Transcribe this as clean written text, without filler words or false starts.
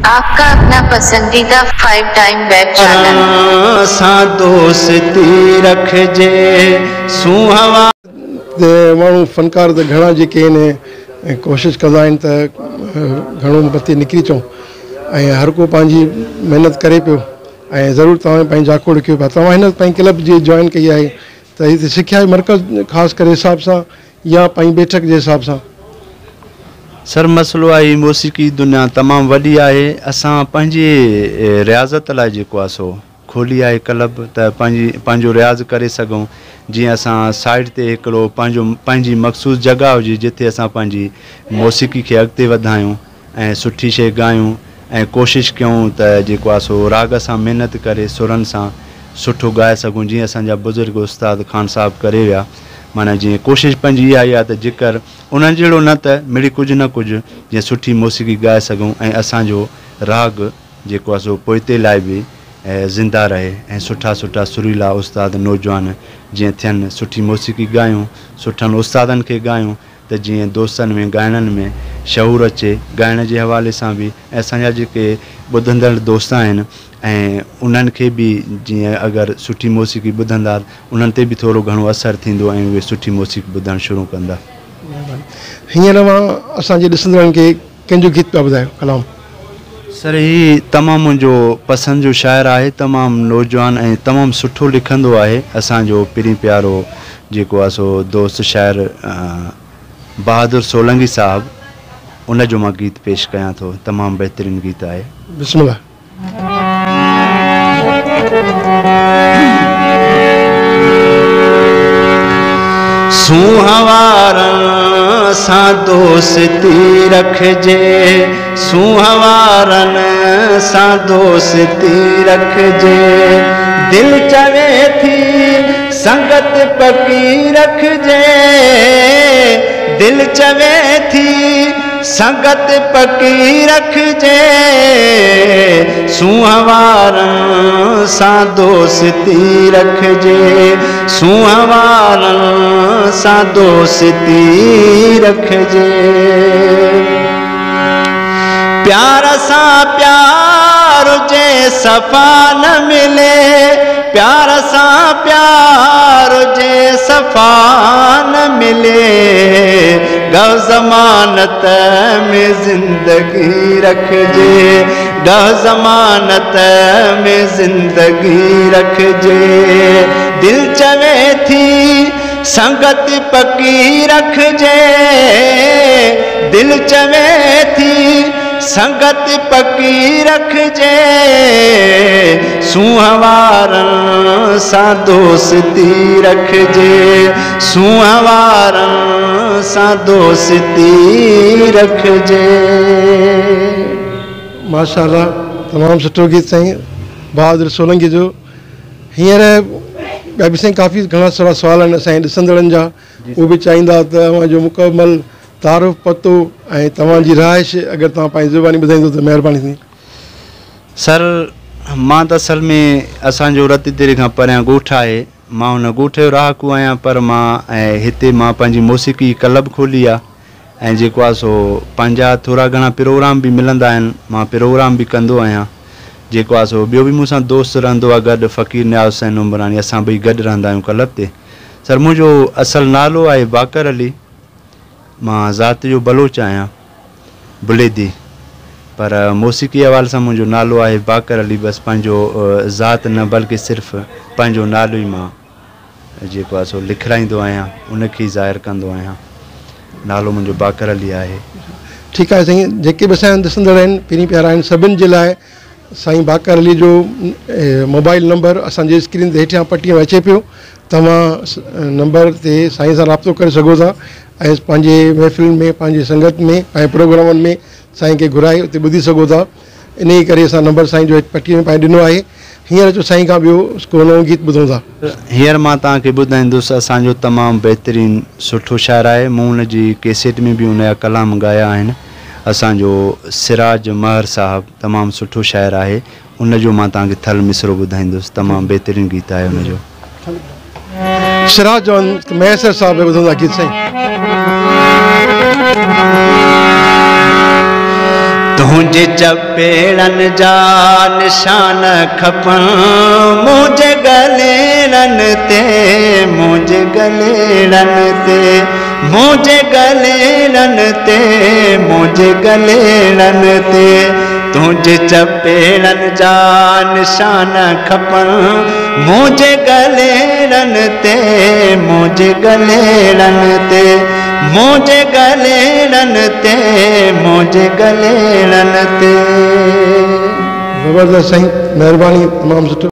आपका अपना पसंदीदा 5 टाइम वेब चैनल। सां दोस्ती रखिजे सूंहं। ते माण्हू फनकार त घणा जेके आहिनि ऐं कोशिशि कंदा आहिनि त घणो मथे निकिरी अचूं ऐं हर को पंहिंजी महिनत करे पियो ऐं ज़रूरु तव्हां पंहिंजी जाखोड़ कयो पिया। तव्हां हिन पंहिंजी क्लब जी जॉइन कई आहे त हिते सिख्या जो मर्कज़ ख़ासि करे हिसाब सां या पंहिंजी बैठक जे हिसाब सां? सर मसइलो आहे मौसीक़ी दुनिया तमामु वॾी आहे। असां पंहिंजी रियाज़त लाइ जेको आहे सो खोली आहे क्लब त पंहिंजो रियाज़ करे सघूं। जीअं असां साइड ते हिकिड़ो पंहिंजी मख़सूस जॻह हुजे जिते असां पंहिंजी मौसीक़ी खे अॻिते वधायूं ऐं सुठी शइ ॻायूं ऐं कोशिशि कयूं त जेको आहे सो राग सां महिनत करे सुरनि सां सुठो ॻाए सघूं, जीअं असांजा बुज़ुर्ग उस्ताद ख़ान साहिबु करे विया। माना जीअं कोशिशि पंहिंजी इहा ई आहे त जेकर उन्हनि जहिड़ो न त मिड़ी कुझु न कुझु जीअं सुठी मौसीक़ी ॻाए सघूं ऐं असांजो राग जेको आहे सो पोइते लाइ बि ज़िंदा रहे ऐं सुठा सुठा सुरीला उस्ताद नौजवान जीअं थियनि, सुठी मौसीक़ी ॻायूं, सुठनि उस्तादनि खे ॻायूं त जीअं दोस्तनि में ॻाइणनि में शऊर अचे ॻाइण जे हवाले सां बि। ऐं असांजा जेके ॿुधंदड़ दोस्त आहिनि ऐं उन्हनि खे बि जीअं अगरि सुठी मौसीक़ी ॿुधंदा उन्हनि ते बि थोरो घणो असरु थींदो ऐं उहे सुठी मौसीक़ी ॿुधणु शुरू कंदा। हींअर मां असांजे ॾिसंदड़नि खे कंहिंजो गीत पिया ॿुधायो कलाम? सर ही तमामु मुंहिंजो पसंदि जो शाइर आहे, तमामु नौजवान ऐं तमामु सुठो लिखंदो आहे। असांजो पहिरीं प्यारो जेको आहे सो दोस्त शाइर बहादुर सोलंगी साहब, उनजो मां गीत पेश कयां थो। तमामु बहितरीनु गीत आहे। बिस्मिल्लाह। सूंहं वारनि सां दोस्ती रखिजे, सूंहं वारनि सां दोस्ती रखिजे, दिलि चवे थी संगत पकी रखिजे, दिलि चवे थी संगत पकी रखिजे, सूंहं वारनि सां दोस्ती रखिजे, सूंहं वारनि सां दोस्ती रखिजे। प्यार सां प्यार जे सफ़ा न मिले, प्यार सां प्यार जे सफ़ा न मिले, गौ ज़मानत में ज़िंदगी रखिजे, गौ ज़मानत में ज़िंदगी रखिजे। दिल चवे थी संगत पकी रखिजे, दिल चवे थी संगत पकी रखिजे, सूंहं वारनि सां दोस्ती रखिजे, सूंहं वारनि सां दोस्ती रखिजे। माशाअल्लाह, तमामु सुठो गीत साईं बहादुर सोलंगी जो। हींअर ॿिया बि साईं काफ़ी घणा सारा सुवाल आहिनि असांजे ॾिसंदड़नि जा, उहे बि चाहींदा त तव्हांजो मुकमल तारुफ़ पतो ऐं तव्हांजी रिहाइश अगरि तव्हां पंहिंजी ज़ुबानी ॿुधाईंदो त महिरबानी थींदी। सर मां त असल में असांजो रतीदेरे खां परियां ॻोठु आहे, मां हुन ॻोठ जो रहाकू आहियां, पर मां ऐं हिते मां पंहिंजी मौसीक़ी क्लब खोली आहे ऐं जेको आहे सो पंहिंजा थोरा घणा प्रोग्राम बि मिलंदा आहिनि, मां प्रोग्राम बि कंदो आहियां। जेको आहे सो ॿियो बि मूंसां दोस्त रहंदो आहे गॾु, फ़क़ीर नियाज़ हुसैन उमरानी, असां ॿई गॾु रहंदा आहियूं क्लब ते। सर मुंहिंजो असल नालो आहे बाकर अली, मां ज़ात जो बलोच आहियां बुलेदी, पर मौसीक़ी हवाले सां मुंहिंजो नालो आहे बाकर अली। बसि पंहिंजो ज़ात न बल्कि सिर्फ़ु पंहिंजो नालो ई मां जेको आहे सो लिखाराईंदो आहियां, उनखे ई ज़ाहिर कंदो आहियां। नालो मुंहिंजो बाकर अली आहे। ठीकु आहे साईं, जेके बि असांजा ॾिसंदड़ आहिनि पहिरीं प्यारा आहिनि, सभिनि जे लाइ साईं बाकर अली जो मोबाइल नंबर असांजे स्क्रीन ते हेठियां पटीअ में अचे पियो, तव्हां नंबर ते साईं सां राब्तो करे सघो था ऐं पंहिंजे महफ़िल में, पंहिंजी संगत में, पंहिंजे प्रोग्रामनि में साईं खे घुराए उते ॿुधी सघो था। इन ई करे असां नंबर साईं जो पटीअ में पंहिंजो ॾिनो आहे। हींअर अचो साईं खां ॿियो को नओं गीत ॿुधूं था। हींअर मां तव्हांखे ॿुधाईंदुसि, असांजो तमामु बहितरीनु सुठो शाइर आहे, मूं हुनजी कैसेट में बि हुनजा कलाम ॻाया आहिनि। असांजो सिराज महर साहिबु तमामु सुठो शाइर आहे, उनजो मां तव्हांखे थल मिसरो ॿुधाईंदुसि, तमामु बहितरीनु गीत आहे हुनजो। सिराज महेसर साहिब ॿुधंदा गीत साईं। तुंहिंजे चपेड़नि जा निशान खपनि मुंहिंजे गलेड़नि ते, मुंहिंजे गलेड़नि ते, मुंहिंजे गलेड़नि ते, मुंहिंजे गलेड़नि ते। तुंहिंजे चपेड़नि जा निशान खपनि मुंहिंजे गलेड़नि ते, मुंहिंजे गलेड़नि ते, मुंहिंजे गलेड़नि ते, मुंहिंजे गलेड़नि ते। ज़बरदस्त साईं, महिरबानी, तमामु सुठो।